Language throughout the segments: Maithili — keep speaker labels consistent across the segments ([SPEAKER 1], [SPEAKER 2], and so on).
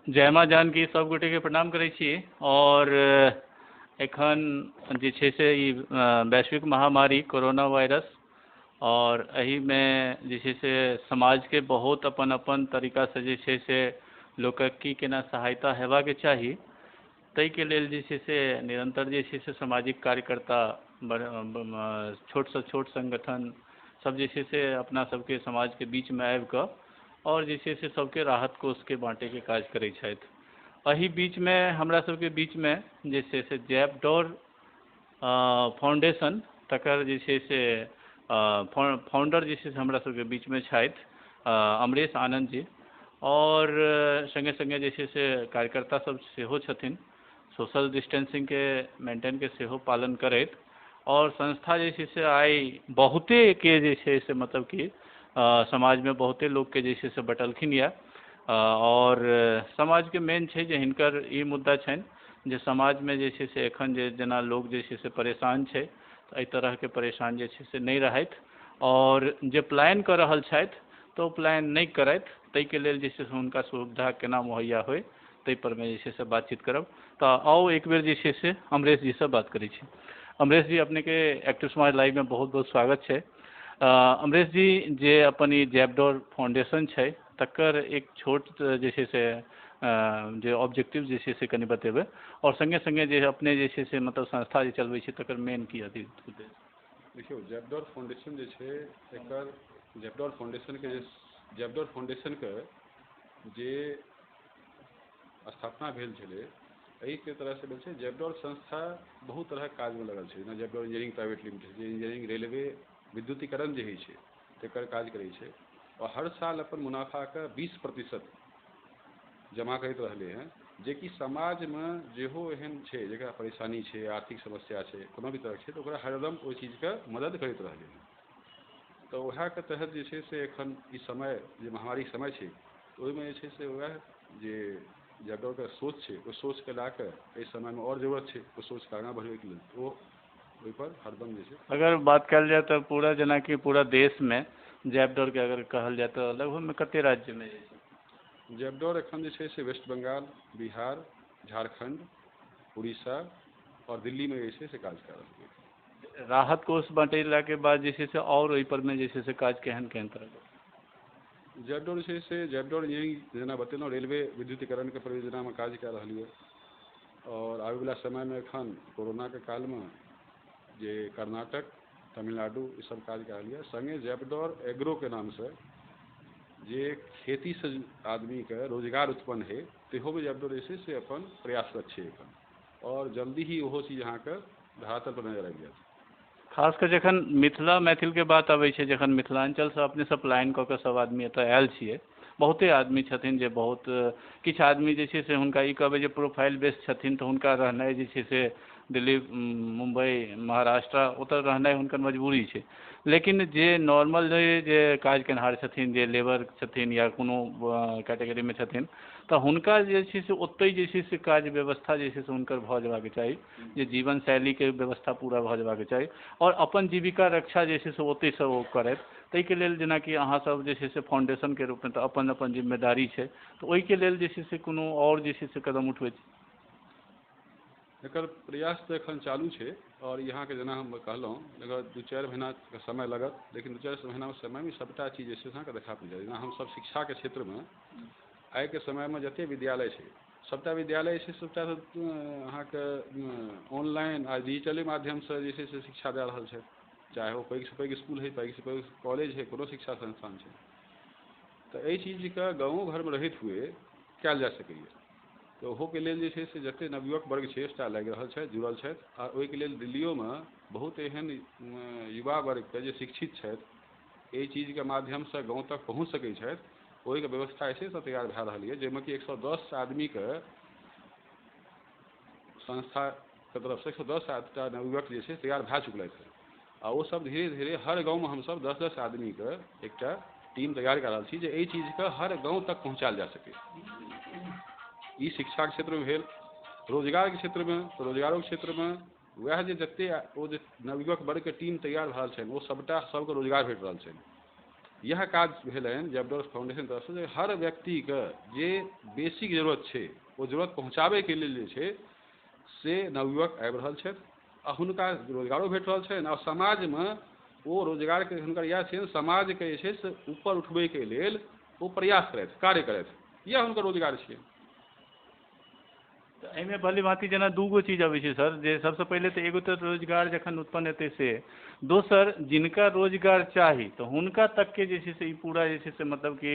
[SPEAKER 1] जय माँ जानकी। सब गोटे के प्रणाम करै छी। और एखन जे छै से ई वैश्विक महामारी कोरोना वायरस और एहिमे जे छै से समाजके बहुत अपन अपन तरीकासँ जे छै से लोकक की केना सहायता हेबाके चाही, ताहिके लेल जे छै से निरन्तर जे छै से सामाजिक कार्यकर्ता, छोटसँ छोट संगठन सब जे छै से अपना सबके समाजके बीचमे आबिकऽ और जे छै से सबके राहत कोषके बाँटैके काज करै छथि। एहि बीचमे हमरा सबके बीचमे जे छै से जैपडोर फाउंडेशन तकर जे छै से फाउंडर जे छै से हमरा सबके बीचमे छथि अमरेश आनंद जी, और संगे संगे जे छै से कार्यकर्ता सब सेहो छथिन, सोशल डिस्टेंसिंगके मेंटेनके सेहो पालन करैत। और संस्था जे छै से आइ बहुते के जे छै से मतलब कि समाजमे बहुते लोकके जे छै से बटलखिन यऽ। और समाजके मेन छै जे हिनकर ई मुद्दा छनि जे समाजमे जे छै से एखन जे जेना लोक जे छै से परेशान छै, एहि तरहके परेशान जे छै से नहि रहथि, और जे पलायन कऽ रहल छथि तऽ ओ पलायन नहि करथि, ताहिके लेल जे छै से हुनका सुविधा केना मुहैया होइ ताहि परमे जे छै से बातचीत करब। तऽ आउ एक बेर जे छै से अमरेश जीसँ बात करै छी। अमरेश जी, अपनेके एक्टिव समाज लाइवमे बहुत बहुत स्वागत छै। अमरेश जी, जे अपन ई जैपडोर फाउंडेशन छै तकर एक छोट जे छै से जे ऑब्जेक्टिव जे छै से कनि बतेबै, और संगे संगे जे अपने जे छै से मतलब संस्था जे चलबै छै तकर मेन की अथी उद्देश्य?
[SPEAKER 2] देखियौ, जैपडोर फाउंडेशन जे छै एकर जैपडोर फाउंडेशनके जे जैपडोर फाउंडेशनके जे स्थापना भेल छलै एहिके तरहसँ भेल छै। जैपडोर संस्था बहुत तरहक काजमे लगल छै, जेना जैपडोर इंजीनियरिंग प्राइवेट लिमिटेड जे इंजीनियरिंग रेलवे विद्युतीकरण जे होइ छै तकर काज करै छै, और हर साल अपन मुनाफाके 20% जमा करैत रहलै हँ, जेकि समाजमे जेहो एहन छै जकरा परेशानी छै, आर्थिक समस्या छै, कोनो भी तरहके छै, तऽ ओकरा हरदम ओहि चीजके मदद करैत रहलै हँ। तऽ उएहके तहत जे छै से एखन ई समय जे महामारीके समय छै ओहिमे जे छै से उएह जे जैपडोरके सोच छै ओहि सोचके लए कऽ एहि समयमे आओर जरूरत छै ओहि सोचके आगाँ बढ़बैके लेल, ओ ओहिपर हरदम जे छै।
[SPEAKER 1] अगर बात कयल जाय तऽ पूरा जेनाकि पूरा देशमे जैपडोरके अगर कहल जाय तऽ लगभगमे कते राज्यमे जे छै
[SPEAKER 2] जैपडोर एखन जे छै से वेस्ट बंगाल, बिहार, झारखंड, उड़ीसा और दिल्लीमे जे छै से काज कऽ रहल छै।
[SPEAKER 1] राहत कोष बँटेलाके बाद जे छै से आओर ओहि परमे जे छै से काज केहन केहन तरहके?
[SPEAKER 2] जैपडोर जे छै से जैपडोर इंजीनियरिंग जेना बतेलहुँ रेलवे विद्युतीकरणके परियोजनामे काज कए रहल यऽ, और आबैवला समयमे एखन कोरोनाके कालमे जे कर्नाटक, तमिलनाडु ईसब काज कए रहल यऽ। संगे जैपडोर एग्रोके नामसँ जे खेतीसँ आदमीके रोजगार उत्पन्न होइ तेहोमे जैपडोर जे छै से अपन प्रयासरत छै एखन, और जल्दी ही ओहो चीज अहाँके धरातल पर नजर आबि जायत।
[SPEAKER 1] खास कऽ जखन मिथिला मैथिलके बात अबै छै, जखन मिथिलाञ्चलसँ अपनेसँ पलायन कऽ कऽ सब आदमी एतऽ आयल छियै, बहुते आदमी छथिन जे बहुत किछु आदमी जे छै से हुनका ई कहबै जे प्रोफाइल बेस छथिन तऽ हुनका रहनाइ जे छै से दिल्ली, मुम्बई, महाराष्ट्र ओतऽ रहनाइ हुनकर मजबूरी छै। लेकिन जे नॉर्मल जे काज केनहार छथिन, जे लेबर छथिन या कोनो कैटेगरीमे छथिन, तऽ हुनका जे छै से ओतहि जे छै से काज व्यवस्था जे छै से हुनकर भऽ जेबाक चाही, जे जीवन शैलीके व्यवस्था पूरा भऽ जेबाक चाही और अपन जीविका रक्षा जे छै से ओतहिसँ ओ करथि। ताहिके लेल जेनाकि अहाँ सब जे छै से फाउंडेशनके रूपमे तऽ अपन अपन जिम्मेदारी छै, तऽ ओहिके लेल जे छै से कोनो आओर जे छै से कदम उठबै?
[SPEAKER 2] एकर प्रयास तऽ एखन चालू छै, और यहाँके जेना हम कहलहुँ एकर 2-4 महीनाके समय लागत, लेकिन 2-4 महीनाके समयमे सबटा चीज जे छै अहाँके देखा पड़ि जायत। जेना हमसब शिक्षाके क्षेत्रमे आइके समयमे जते विद्यालय छै सबटा विद्यालय छै सबटा अहाँके ऑनलाइन आ डिजिटले माध्यमसँ जे छै से शिक्षा दए रहल छै, चाहे ओ पैघसँ पैघ इसकुल हइ, पैघसँ पैघ कॉलेज हइ, कोनो शिक्षा संस्थान छै। तऽ एहि चीजके गाँवो घरमे रहैत हुए कयल जा सकैए। तऽ ओहोके लेल जे छै से जते नवयुवक वर्ग छै एकटा लागि रहल छथि, जुड़ल छथि, आ ओहिके लेल दिल्लियोमे बहुत एहन युवा वर्गके जे शिक्षित छथि एहि चीजके माध्यमसँ गाँव तक पहुँच सकै छथि, ओहिके व्यवस्था जे छै से तैयार भए रहल यऽ, जाहिमे कि 110 आदमीके संस्थाके तरफसँ 110 टा नवयुवक जे छै तैयार भए चुकलथि हँ, आ ओ सब धीरे धीरे हर गाँवमे हमसब 10-10 आदमीके एकटा टीम तैयार कए रहल छी जे एहि चीजके हर गाँव तक पहुँचायल जा सकै। ई शिक्षाके क्षेत्रमे भेल। रोजगारके क्षेत्रमे तऽ रोजगारोके क्षेत्रमे वएह जे जते ओ जे नवयुवक वर्गके टीम तैयार भए रहल छनि ओ सबटा सबके रोजगार भेट रहल छनि। इएह काज भेलनि जैबडोर फाउंडेशन तरफसँ जे हर व्यक्तिके जे बेसिक जरूरत छै ओ जरूरत पहुँचाबैके लेल जे छै से नवयुवक आबि रहल छथि आ हुनका रोजगारो भेट रहल छनि आ समाजमे ओ रोजगारके हुनकर इएह छनि समाजके जे छै से ऊपर उठबैके लेल ओ प्रयास करथि, कार्य करथि, इएह हुनकर रोजगार छियै।
[SPEAKER 1] तऽ एहिमे भली भाँति जेना दूगो चीज अबै छै सर, जे सबसँ पहिले तऽ एगो तऽ रोजगार जखन उत्पन्न हेतै से, दोसर जिनका रोजगार चाही तऽ हुनका तकके जे छै से ई पूरा जे छै से मतलब कि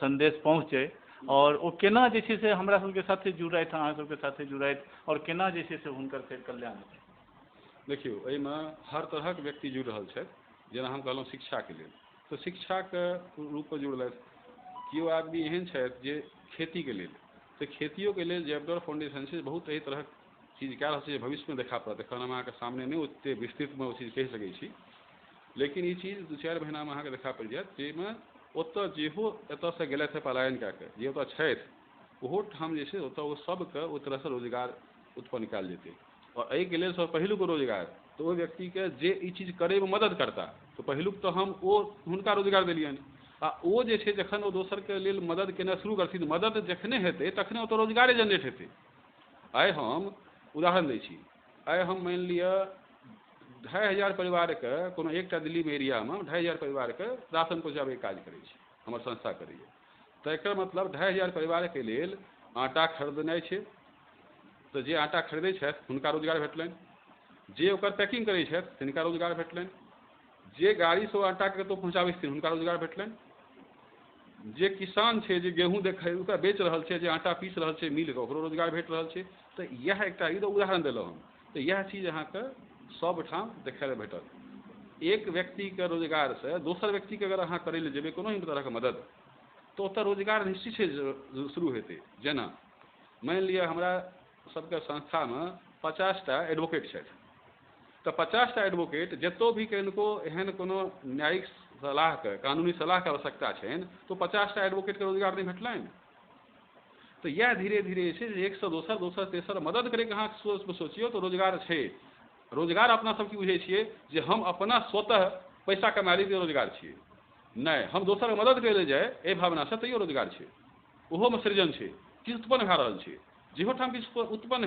[SPEAKER 1] सन्देश पहुँचै आओर ओ केना जे छै से हमरा सबके साथे जुड़थि, अहाँ सबके साथे जुड़थि आओर केना जे छै से हुनकर फेर कल्याण हेतै।
[SPEAKER 2] देखियौ, एहिमे हर तरहक व्यक्ति जुड़ि रहल छथि। जेना हम कहलहुँ शिक्षाके लेल, तऽ शिक्षाके रूपमे जुड़लथि। केओ आदमी एहन छथि जे खेतीके लेल, तऽ खेतियोके लेल जैबडोर फाउंडेशन छै बहुत एहि तरहक चीज कए रहल छै जे भविष्यमे देखा पड़त। एखन हम अहाँके सामने नहि ओतेक विस्तृतमे ओ चीज कहि सकै छी, लेकिन ई चीज 2-4 महीनामे अहाँके देखा पड़ि जायत, जाहिमे ओतऽ जेहो एतऽसँ गेलथि हे पलायन कए कऽ, जे ओतऽ छथि ओहो ठाम जे छै ओतऽ ओ सबके ओहि तरहसँ रोजगार उत्पन्न कयल जेतै। आओर एहिके लेल सब पहिलुक रोजगार तऽ ओहि व्यक्तिके जे ई चीज करैमे मदद करता, तऽ पहिलुक तऽ हम ओ हुनका रोजगार देलियनि आ ओ जे छै जखन ओ दोसरके लेल मदद केनाइ शुरू करथिन, मदद जखने हेतै तखने ओतऽ रोजगारे जनरेट हेतै। आइ हम उदाहरण दै छी, आइ हम मानि लिअ 2500 परिवारके कोनो एकटा दिल्लीमे एरियामे 2500 परिवारके राशन पहुँचाबैके काज करै छी, हमर संस्था करैए। तऽ एकर मतलब 2500 परिवारके लेल आटा खरीदनाइ छै, तऽ जे आटा खरीदै छथि हुनका रोजगार भेटलनि, जे ओकर पैकिंग करै छथि तिनका रोजगार भेटलनि, जे गाड़ीसँ ओ आटाके कतहु पहुँचाबै छथिन हुनका रोजगार भेटलनि, जे किसान छै जे गेहूँ देखै ओकरा बेच रहल छै, जे आटा पीस रहल छै मिलके ओकरो रोजगार भेट रहल छै। तऽ इएह एकटा ई तऽ उदाहरण देलहुँ हम, तऽ इएह चीज अहाँके सबठाम देखै लए भेटत। एक व्यक्तिके रोजगारसँ दोसर व्यक्तिके अगर अहाँ करै लए जेबै कोनो भी तरहके मदद, तऽ ओतऽ रोजगार निश्चित छै शुरू हेतै। जेना मानि लिअ हमरा सबके संस्थामे 50टा एडवोकेट छथि, तऽ 50टा एडवोकेट जतौ भी किनको एहन कोनो न्यायिक सलाहके, कानूनी सलाहके आवश्यकता छनि, तऽ 50टा एडवोकेटके रोजगार नहि भेटलनि। तऽ इएह धीरे धीरे जे छै एकसँ दोसर, दोसर तेसर मदद करैके अहाँ सोचियौ तऽ रोजगार छै। रोजगार अपना सब की बुझै छियै जे हम अपना स्वतः पैसा कमा ली तऽ रोजगार छियै, नहि, हम दोसरके मदद करै लए जाइ एहि भावनासँ तैयो रोजगार छै, ओहोमे सृजन छै, किछु उत्पन्न भए रहल छै। जेहो ठाम किछु उत्पन्न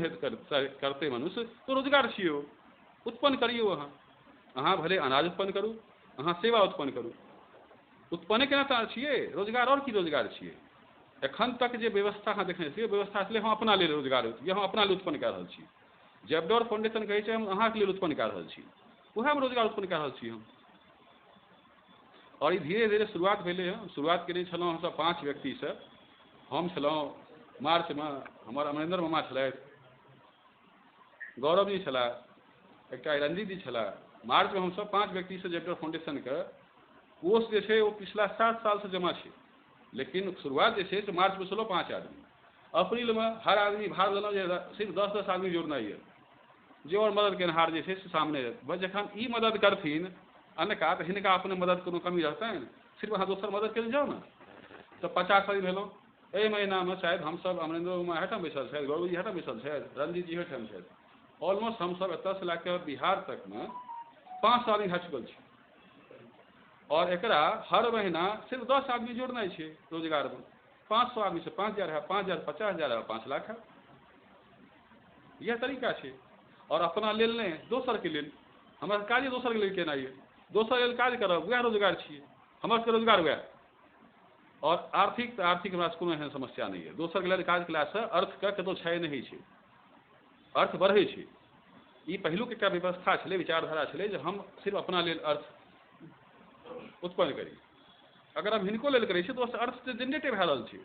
[SPEAKER 2] करतै मनुष्य तऽ रोजगार छियै, ओ उत्पन्न करियौ। अहाँ भले अनाज उत्पन्न करू, अहाँ सेवा उत्पन्न करू, उत्पन्ने केना तऽ छियै रोजगार। आओर की रोजगार छियै? एखन तक जे व्यवस्था अहाँ देखने छियै व्यवस्था छलै हम अपना लेल रोजगार, हम अपना लेल उत्पन्न कए रहल छी। जैबडोर फाउंडेशन कहै छै हम अहाँके लेल उत्पन्न कए रहल छी, उएहमे रोजगार उत्पन्न कए रहल छी हम। आओर ई धीरे धीरे शुरुआत भेलै हँ। शुरुआत केने छलहुँ हमसब 5 व्यक्तिसँ। हम छलहुँ मार्चमे, हमर अमरेन्द्र मामा छलथि, गौरवजी छलाह, एकटा रंजीत जी छलाह। मार्चमे हमसब 5 व्यक्तिसँ जैबडोर फाउंडेशनके कोष जे छै ओ पिछला 7 सालसँ जमा छै, लेकिन शुरुआत जे छै से मार्चमे छलहुँ 5 आदमी। अप्रीलमे हर आदमी भार लेलहुँ जे सिर्फ 10-10 आदमी जोड़नाइ यऽ, जे आओर मदद केनहार जे छै से सामने बस। जखन ई मदद करथिन अनका तऽ हिनका अपने मदद कोनो कमी रहतनि, सिर्फ अहाँ दोसर मदद केने जाउ ने। तऽ 50 आदमी भेलहुँ। एहि महीनामे शायद हमसब अमरेन्द्र मामा एहिठाम बैसल छथि, गौरवजी एहिठाम बैसल छथि, रंजीत जी एहिठाम छथि, ऑलमोस्ट हमसब एतऽसँ लए कऽ बिहार तकमे 500 आदमी भए चुकल छी। आओर एकरा हर महीना सिर्फ 10 आदमी जोड़नाइ छै रोजगारमे। 500 आदमीसँ 5000 है, 5000 50,000 है, 5 लाख है। इएह तरीका छै। आओर अपना लेल नहि, दोसरके लेल। हमरा काजे दोसरके लेल केनाइ यऽ, दोसर लेल काज करब, वएह रोजगार छियै हमर सबके, रोजगार वएह। आओर आर्थिक तऽ आर्थिक हमरा कोनो एहन समस्या नहि यऽ। दोसरके लेल काज केलासँ अर्थके कतहु क्षय नहि होइ छै, अर्थ बढ़ै छै। ई पहिलुक एकटा व्यवस्था छलै, विचारधारा छलै जे हम सिर्फ अपना लेल अर्थ उत्पन्न करी। अगर हम हिनको लेल करै छियै तऽ ओहिसँ अर्थ तऽ जेनरेटे भए रहल छै,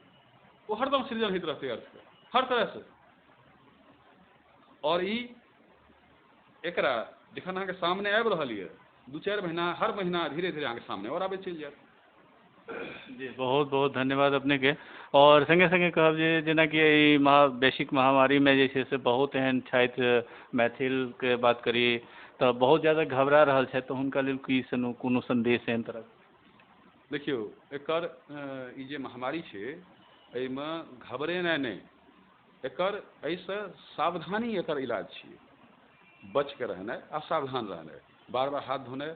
[SPEAKER 2] ओ हरदम सृजन होइत रहतै अर्थके हर तरहसँ। आओर ई एकरा जखन अहाँके सामने आबि रहल यऽ, 2-4 महीना हर महीना धीरे धीरे अहाँके सामने आओर आबैत चलि जायत।
[SPEAKER 1] जी, बहुत बहुत धन्यवाद अपनेके। आओर सङ्गे सङ्गे कहब जे जेनाकि एहि वैश्विक महामारीमे जे छै से बहुत एहन छथि, मैथिलके बात करी तऽ बहुत ज्यादा घबरा रहल छथि, तऽ हुनका लेल की कोनो सन्देश एहन तरहक?
[SPEAKER 2] देखियौ, एकर ई जे महामारी छै एहिमे घबरेनाइ नहि, एकर एहिसँ सावधानी एकर इलाज छियै। बचिके रहनाइ आ सावधान रहनाइ, बार बार हाथ धोनाइ,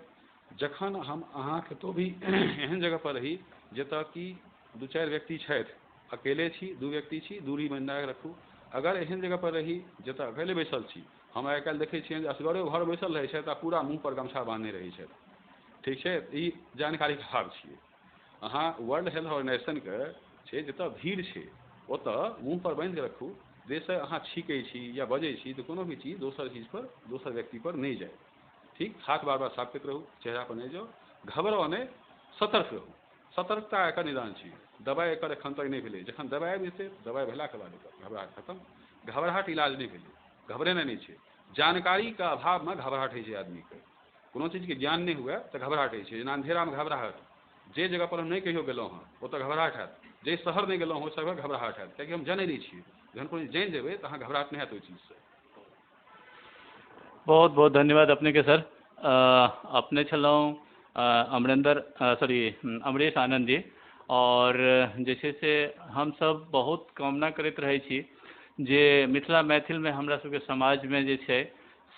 [SPEAKER 2] जखन हम अहाँ कतहु भी एहन जगहपर रही जतऽ कि दू चारि व्यक्ति छथि, अकेले छी, दू व्यक्ति छी, दूरी बनाकऽ राखू। अगर एहन जगहपर रही जतऽ अकेले बैसल छी, हम आइ काल्हि देखै छियनि जे असगरे घर बैसल रहै छथि आ पूरा मुँहपर गमछा बान्हने रहै छथि। ठीक छै, ई जानकारीके अभाव छियै। अहाँ वर्ल्ड हेल्थ ऑर्गेनाइजेशनके छै, जतऽ भीड़ छै ओतऽ मुँहपर बान्हिकऽ राखू, जाहिसँ अहाँ छीकै छी या बजै छी तऽ कोनो भी चीज दोसर चीजपर, दोसर व्यक्तिपर नहि जाइ। ठीक, हाथ बार बार साफ करैत रहू, चेहरापर नहि जाउ, घबराउ नहि, सतर्क रहू। सतर्कता एकर निदान छै। दबाइ एकर एखन तक नहि भेलै। जखन दबाइ आबि जेतै, दबाइ भेलाके बाद एकर घबराहट खतम। घबराहट इलाज नहि भेलै, घबरेनाइ नहि छै। जानकारीके अभावमे घबराहट होइ छै आदमीके। कोनो चीजके ज्ञान नहि हुए तऽ घबराहट होइ छै। जेना अन्धेरामे घबराहट, जे जगहपर हम नहि कहियो गेलहुँ हँ ओतऽ घबराहट हैत, जाहि शहर नहि गेलहुँ हँ ओहि शहरमे घबराहट हैत, कियाकि हम जनै नहि छियै। जहन कोनो चीज जानि जेबै तऽ अहाँ घबराहट नहि हैत ओहि चीजसँ।
[SPEAKER 1] बहुत बहुत धन्यवाद अपनेके सर। अपने छलहुँ अमरेंद्र, सॉरी, अमरेश आनंद जी। आओर जे छै से हमसब बहुत कामना करैत रहै छी जे मिथिला मैथिलमे, हमरा सबके समाजमे जे छै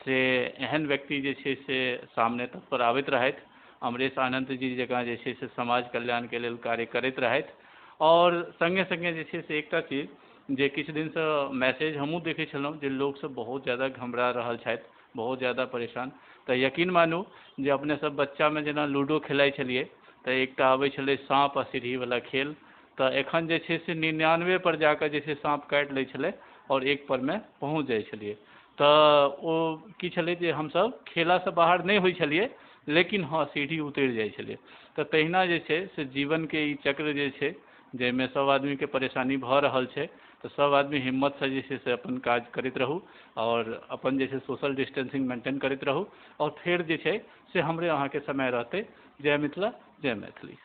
[SPEAKER 1] से एहन व्यक्ति जे छै से सामने तत्पर आबैत रहथि, अमरेश आनंद जी जकाँ जे छै से समाज कल्याणके लेल कार्य करैत रहथि। आओर सङ्गे सङ्गे जे छै से एकटा चीज जे किछु दिनसँ मैसेज हमहूँ देखै छलहुँ जे लोकसब बहुत ज्यादा घबरा रहल छथि, बहुत ज्यादा परेशान। तऽ यकीन मानू जे अपने सब बच्चामे जेना लूडो खेलाइ छलियै तऽ एकटा आबै छलै साँप आ सीढ़ीवला खेल, तऽ एखन जे छै से 99 पर जाकऽ जे छै साँप काटि लै छलै आओर 1 परमे पहुँच जाइ छलियै। तऽ ओ की छलै जे हमसब खेलासँ बाहर नहि होइ छलियै, लेकिन हँ सीढ़ी उतरि जाइ छलियै। तऽ तहिना जे छै से जीवनके ई चक्र जे छै जाहिमे सब आदमीके परेशानी भऽ रहल छै, तऽ सब आदमी हिम्मतसँ जे छै से अपन काज करैत रहू आओर अपन जे छै सोशल डिस्टेंसिंग मेंटेन करैत रहू। आओर फेर जे छै से हमरे अहाँके समय रहतै। जय मिथिला, जय मैथिली।